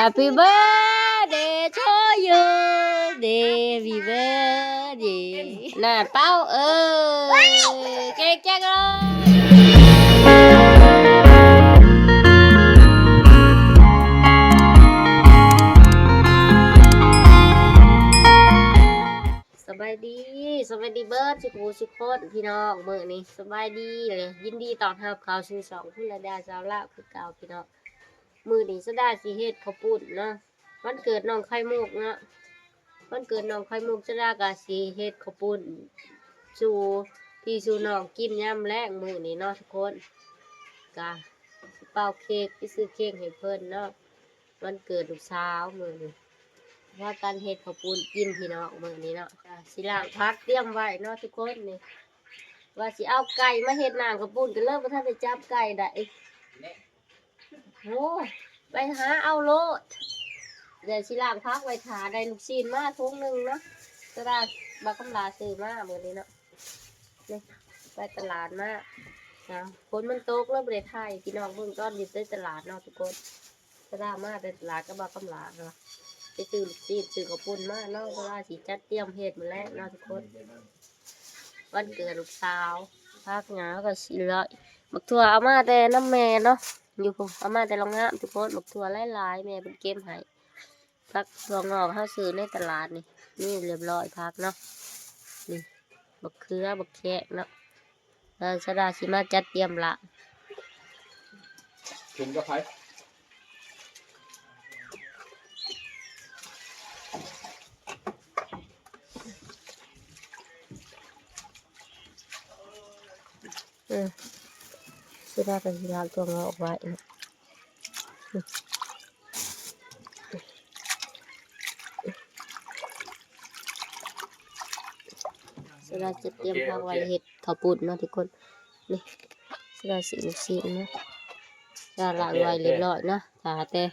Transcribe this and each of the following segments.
Happy birthday to you, happy birthday ນະ ເປົ່າ ເອີ ເກັ່ງຈັງເລີຍ. ສະບາຍດີ ສະບາຍດີເບິດສຸຂູສຸຄົນພີ່ນ້ອງ ມື້ນີ້ສະບາຍດີ ແລະ ຍິນດີຕ້ອນຮັບເຂົ້າສູ່ຊ່ອງຄຸນລະດາຊາວລາວຄືເກົ່າພີ່ນ້ອງ. ມື້ນີ້ສະດາຊິເຮັດເຂົ້າປຸ້ນເນາະ ວັນເກີດນ້ອງໄຂ່ມຸກເນາະ ວັນເກີດນ້ອງໄຂ່ມຸກ ສະດາກະຊິເຮັດເຂົ້າປຸ້ນສູ່ພີ່ສູ່ນ້ອງກິນຍາມແລງມື້ນີ້ເນາະທຸກຄົນ. ກະຊິເປົ່າເຄັກ ໄປຊື້ເຄັກໃຫ້ເພິ່ນເນາະ ວັນເກີດລູກສາວມື້ນີ້ ພາກັນເຮັດເຂົ້າປຸ້ນກິນພີ່ນ້ອງມື້ນີ້ເນາະ. ກະຊິລ້າງຜັກຕຽມໄວ້ເນາະທຸກຄົນນີ້ ວ່າຊິເອົາໄກ່ມາເຮັດນ້ຳເຂົ້າປຸ້ນ ກະເລີຍບໍ່ທັນໄດ້ຈັບໄກ່ໄດ້. ໂອ້ຍ ໄປຫາເອົາໂລດ ດຽວຊິລ້າງຜັກໄວ້ຖ້າ ໄດ້ລູກຊີ້ນມາຖົງໜຶ່ງເນາະ ສະດາ ບັກຄຳຫຼາຊື້ມາມື້ນີ້ເນາະ ນີ້ ໄປຕະຫຼາດມາ ຝົນມັນຕົກເລີຍບໍ່ໄດ້ຖ່າຍໃຫ້ພີ່ນ້ອງເບິ່ງຕອນຢູ່ໃນຕະຫຼາດເນາະທຸກຄົນ. ສະດາມາແຕ່ຕະຫຼາດກັບບັກຄຳຫຼາ ໄປຊື້ລູກຊີ້ນຊື້ເຂົ້າປຸ້ນມາເນາະ ສະດາຊິຈັດຕຽມເຮັດມື້ແລງເນາະທຸກຄົນ ວັນເກີດລູກສາວ. ຜັກຫຍ້າກະຊິຫຼາຍ ບັກຖົ່ວເອົາມາແຕ່ນຳແມ່ເນາະ ຢູ່ພຸ້ນ ເອົາມາແຕ່ລາວງາມທຸກຄົນ ບັກຖົ່ວຫຼາຍໆ ແມ່ເພິ່ນເກັບໃຫ້. ຜັກຖົ່ວງອກເຮົາຊື້ໃນຕະຫຼາດນີ້ ມີຮຽບຮ້ອຍຜັກເນາະ ນີ້ ບັກເຂືອ ບັກແຂ້ງເນາະ ແລ້ວສະດາຊິມາຈັດຕຽມລະ ເຫັນກັບໃຜ? ເອີ ສະດາກະຊິລ້າງຖົ່ວງອກໄວ້ເນາະ ສະດາຈະຕຽມຜັກໄວ້ເຮັດເຂົ້າປຸ້ນເນາະທຸກຄົນ. ນີ້ ສະດາຊິລູກຊີ້ນເນາະ ສະດາລ້າງໄວ້ຮຽບຮ້ອຍເນາະ ຖ້າແຕ່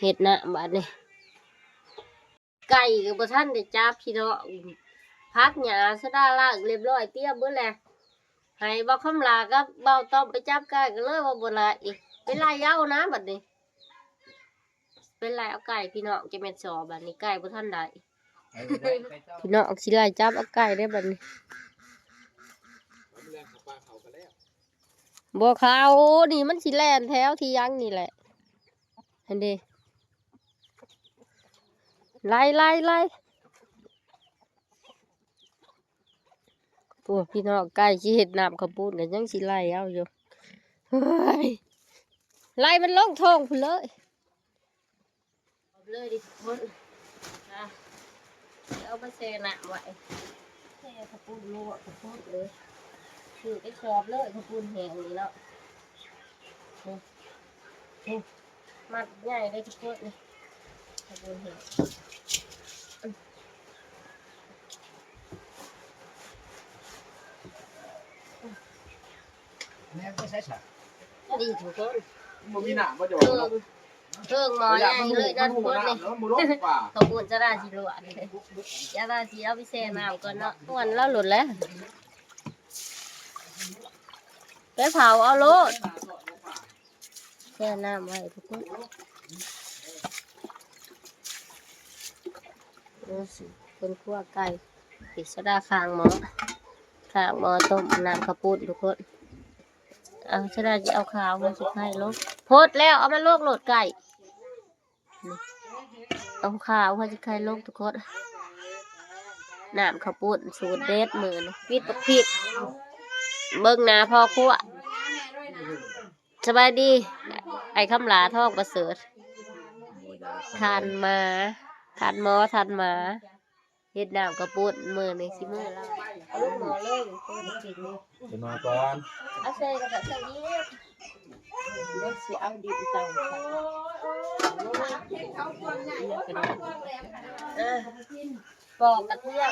ເຮັດນະບາດນີ້. ໄກ່ກະບໍ່ທັນໄດ້ຈັບພີ່ນ້ອງ ຜັກຫຍ້າສະດາລ້າງຮຽບຮ້ອຍຕຽມເບິດແລ້ວ ໃຫ້ເບົາຄຳຫຼາກັບເບົາຕ້ອມໄປຈັບໄກ່ ກະເລີຍວ່າບໍ່ໄດ້ ໄປໄລ່ເອົານະບາດນີ້ ໄປໄລ່ເອົາໄກ່ພີ່ນ້ອງ ຈະແມ່ນຊໍບາດນີ້ ໄກ່ບໍ່ທັນໄດ້ ພີ່ນ້ອງຊິໄລ່ຈັບເອົາໄກ່ເດ້ບາດນີ້. ບໍ່ເຂົ້າ ນີ້ມັນຊິແລ່ນແຖວທີ່ຍັງນີ້ແຫຼະ ຫັ້ນເດ ໄລ່ ໄລ່ ໄລ່. ໂອ້ ພີ່ນ້ອງ ໃກ້ຊິເຮັດນ້ຳເຂົ້າປຸ້ນ ກະຍັງຊິໄລ່ເອົາຢູ່ ເຮີ້ຍ ໄລ່ມັນລົງທົ່ງພຸ້ນເລີຍ ເລີຍເດີທຸກຄົນ ອ່ະ ເອົາມາແຊ່ນ້ຳໄວ້ ແຊ່ເຂົ້າປຸ້ນ ລົວກເຂົ້າປຸ້ນເລີຍ ຊື້ໄປຊອບເລີຍ ເຂົ້າປຸ້ນແຫ້ງນີ້ເນາະ ນີ້ ນີ້ ມັດໃຫຍ່ເລີຍທຸກຄົນ ນີ້ ເຂົ້າປຸ້ນແຫ້ງ ແມ່ນໄປໃສຊະ? ນີ້ທຸກຄົນ ບໍ່ມີນ້ຳບໍ່ຈະເວົ້າເນາະ ເຄິ່ງໝໍ້ໃຫຍ່ເລີຍເນາະທຸກຄົນ ນີ້ ເຂົ້າປຸ້ນສະດາຊິລວກ ສະດາຊິເອົາໄປແຊ່ນ້ຳກ່ອນເນາະ ມ່ວນລາວໂລດແຫຼະ ໄປເຜົາເອົາໂລດ ແຊ່ນ້ຳໄວ້ທຸກຄົນ ເອີ ເພິ່ນຂົ້ວໄກ່ ເປັນສະດາຂ້າງໝໍ້ ຂ້າງໝໍ້ຕົ້ມນ້ຳເຂົ້າປຸ້ນທຸກຄົນ ເອົາ ສະດາຊິເອົາຂາຫົວຊິໄຄລົງ ໂພດແລ້ວ ເອົາມາລວກໂລດໄກ່ ເອົາຂາຫົວຊິໄຄລົງທຸກຄົນ ນ້ຳເຂົ້າປຸ້ນສູດເດັດມື້ນີ້ ປິດບັກພິກ ເບິ່ງໜ້າພໍ່ຄົວ ສະບາຍດີ ອ້າຍຄຳຫຼາ ທອງປະເສີດ ທ່ານໝາ ທ່ານໝໍ ທ່ານໝາ ເຮັດນ້ຳເຂົ້າປຸ້ນມື້ນີ້ ສີມືລາວ ເອົາລົງໝໍ້ເລີຍ ເອົາລົງໝໍ້ເລີຍ ເອົາແຊ່ກ່ອນ ເອົາແຊ່ແລ້ວກະໃສ່ອີກ ເຮົາຊິເອົາດິນເຕົາໃສ່ ເອີ ປອກກະທຽມ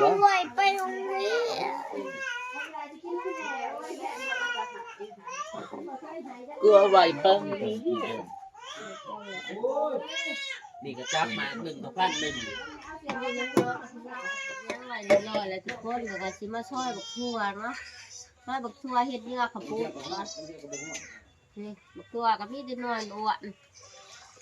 ບໍ່ໄຫວໄປໂຮງຮຽນ ກະໄຫວໄປໂຮງຮຽນ ນີ້ກະຈັບມາໜຶ່ງກະພັນໜຶ່ງ ຍັງໄຫວຮຽບຮ້ອຍແລ້ວທຸກຄົນ ກະຊິມາຊອຍບັກຖົ່ວເນາະ ຊອຍບັກຖົ່ວເຮັດເຫຍື່ອເຂົ້າປຸ້ນກ່ອນ ນີ້ ບັກຖົ່ວກະມີແຕ່ໜ່ວຍອວນ ເ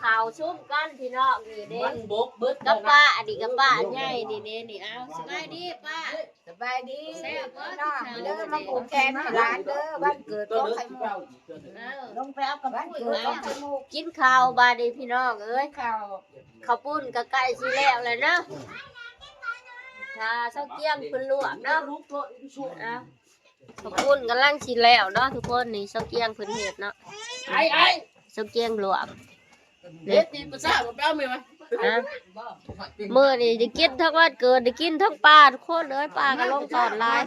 ເຂົ້າຊຸມກັນພີ່ນ້ອງ ນີ້ເດ້ ມັນບົກເບິດ ກັບປ້າ ອັນນີ້ກັບປ້າອັນໃຫຍ່ນີ້ເດ້ ນີ້ ເອົາ ສະບາຍດີປ້າ ສະບາຍດີ ແຊບບໍ່ ເດີ ກິນເຂົ້າ ມາຜູກແຂນໃຫ້ຫຼານເດີ ວັນເກີດຂອງໄຂ່ມຸກ ເອີ ລົງໄປເອົາກັບ ວັນເກີດຂອງໄຂ່ມຸກ ກິນເຂົ້າບາດນີ້ພີ່ນ້ອງເອີຍ ເຂົ້າ ເຂົ້າປຸ້ນກໍໃກ້ຊິແລ້ວແລ້ວເນາະ ຖ້າຊາວກຽງເພິ່ນລວກເນາະ ເອົາ ເຂົ້າປຸ້ນກຳລັງຊິແລ້ວເນາະທຸກຄົນ ນີ້ຊາວກຽງເພິ່ນເຮັດເນາະ ໄອ້ ໄອ້ ຊາວກຽງລວກ ເຮັດນີ້ປະຊາບໍ່ແປ້ວແມ່ນຫວະ ຮະ ມື້ນີ້ໄດ້ກິນທັງວັນເກີດ ໄດ້ກິນທັງປາ ທຸກຄົນເອີຍ ປາກໍລົງຕອນຫຼາຍ.